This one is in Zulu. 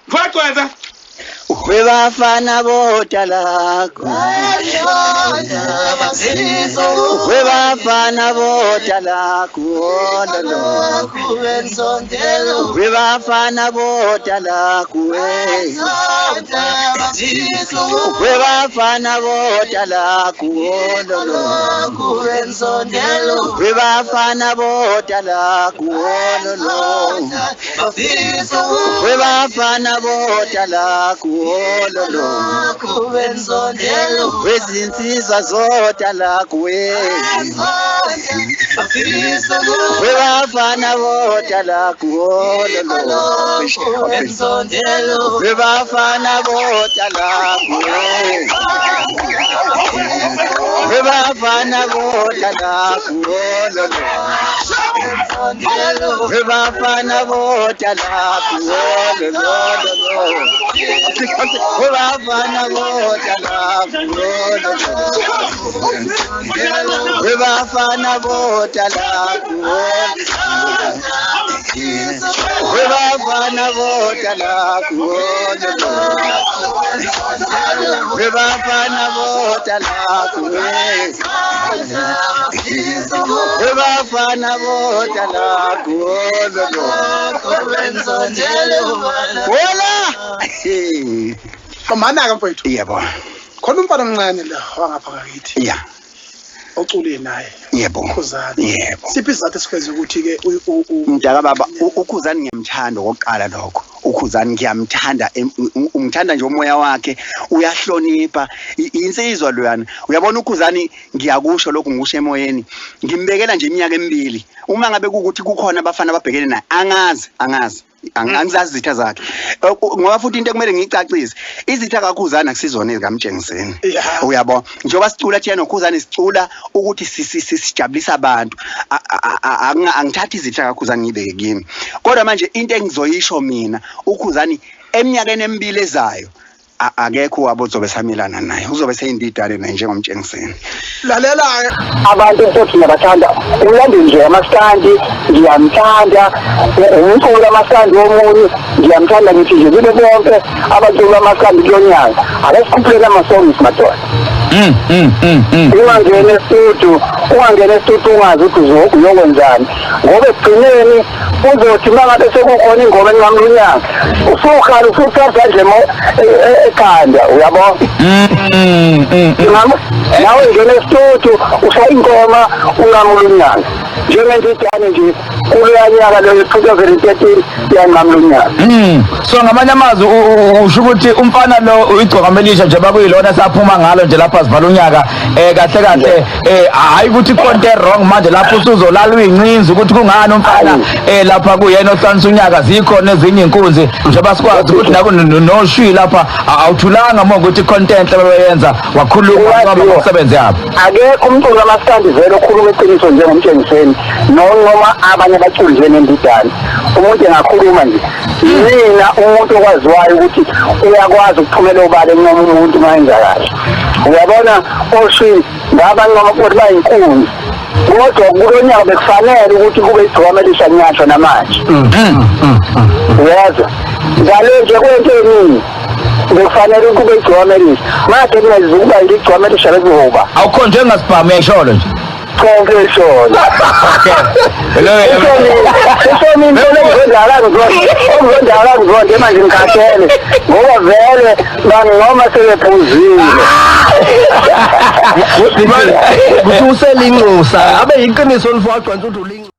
Mfowethu. Webafana botalako. Webafana botalako. Webafana botalako. Webafana botalako. Webafana botalako. Webafana botalako. Wezinsizwa zotalako. Webafana botalako. Webafana botalako. Webafana botalako. Webafana botalako. Webafana botalako. Webafana botalako. Webafana botalako. Webafana botalako. Webafana botalako. Hola. Mana ke mfowethu. Yebo. Khona umfana omncane la wangapha ngakithi. Yeah. Ocule naye. Yebo. Ukhuzani. Yebo. Siphi isizathu esikwenza ukuthi ke Mntaka baba, uKhuzani ngiyamthanda okokuqala lokho. UKhuzani ngiyamthanda, ungithanda nje umoya wakhe, uyahlonipha, insizwa loyana. Uyabona uKhuzani, ngiyakusho lokhu ngikusho emoyeni. Ngimbekela nje iminyaka emibili. Uma ngabe kukuthi kukhona abafana ababhekene naye, angazi, angazi. Angizazi izitha zakhe. Ngoba futhi into ekumele ngiyicacise, izitha kaKhuzani akusizona ezikaMtshengiseni. Uyabo, njengoba sicula thina noKhuzani sicula ukuthi sijabulisa abantu. Angithathi izitha kaKhuzani ngiyibeke kimi. Kodwa manje into engizoyisho mina, uKhuzani eminyakeni emibili ezayo akekho wabo ozobe samelana naye, uzobe seyindidane naye njengoMtshengiseni. Lalela abantu futhi ngiyabathanda, umlandeli nje wamaskandi ngiyamthanda, umculi wamaskandi womunye ngiyamthanda, ngithi nje kube bonke abaculi bamaskandi kulo nyaka ake sikhuphulele ama-songs madoda. Ungangena estudio, ungangena estudio ungazi ukuthi uyokwenzani, ngoba ekugcineni uzothi uma ngabe sekukhona ingoma enqamula unyaka usukhala usuthatha nje ekhanda, uyabo. Nawe ngena estudio ushaya ingoma unqamula unyaka njengentidane nje kuloya nyaka loyo 2013 yanqamula unyaka. So ngamanye amazwi usho ukuthi umfana lo igcokama elisha nje bakuyilona saphuma ngalo nje lapha sivala unyaka, kahle kahle, hayi ukuthi konke wrong manje lapho usuzolala uyincinza ukuthi kungani umfana lapha kuyena ohlanisa unyaka, zikhona ezinye inkunzi njengoba sikwazi ukuthi naku noshwi lapha awuthulanga mo ukuthi content abayenza wakhuluma ngoba umsebenzi yabo. Akekho umculo kamaskandi vele okhuluma iqiniso njengoMtshengiseni noma abanye abaculi njengendidane. Umuntu engakhuluma nje, mina umuntu okwaziwayo ukuthi uyakwazi ukuphumela obala encoma umuntu uma enza kahle. Uyabona oshwi ngabancoma ukuthi bayinkunzi, kodwa kulo nyaka bekufanele ukuthi kube igcokama elisha nyasho namanje. Uyezwa njalo nje kwento eningi bekufanele kube igcokama elisha, manje kungazukuba igcokama elisha bekuzoba awukho njengasibhamu yayisholo nje konke isholo. Usomini ongizondala ngizonde manje ngikhathele ngoba vele bangoma sebephuzile. Kuthi uselinxusa abe yiqiniso lifowagcwansa ukuthi ulinxusa.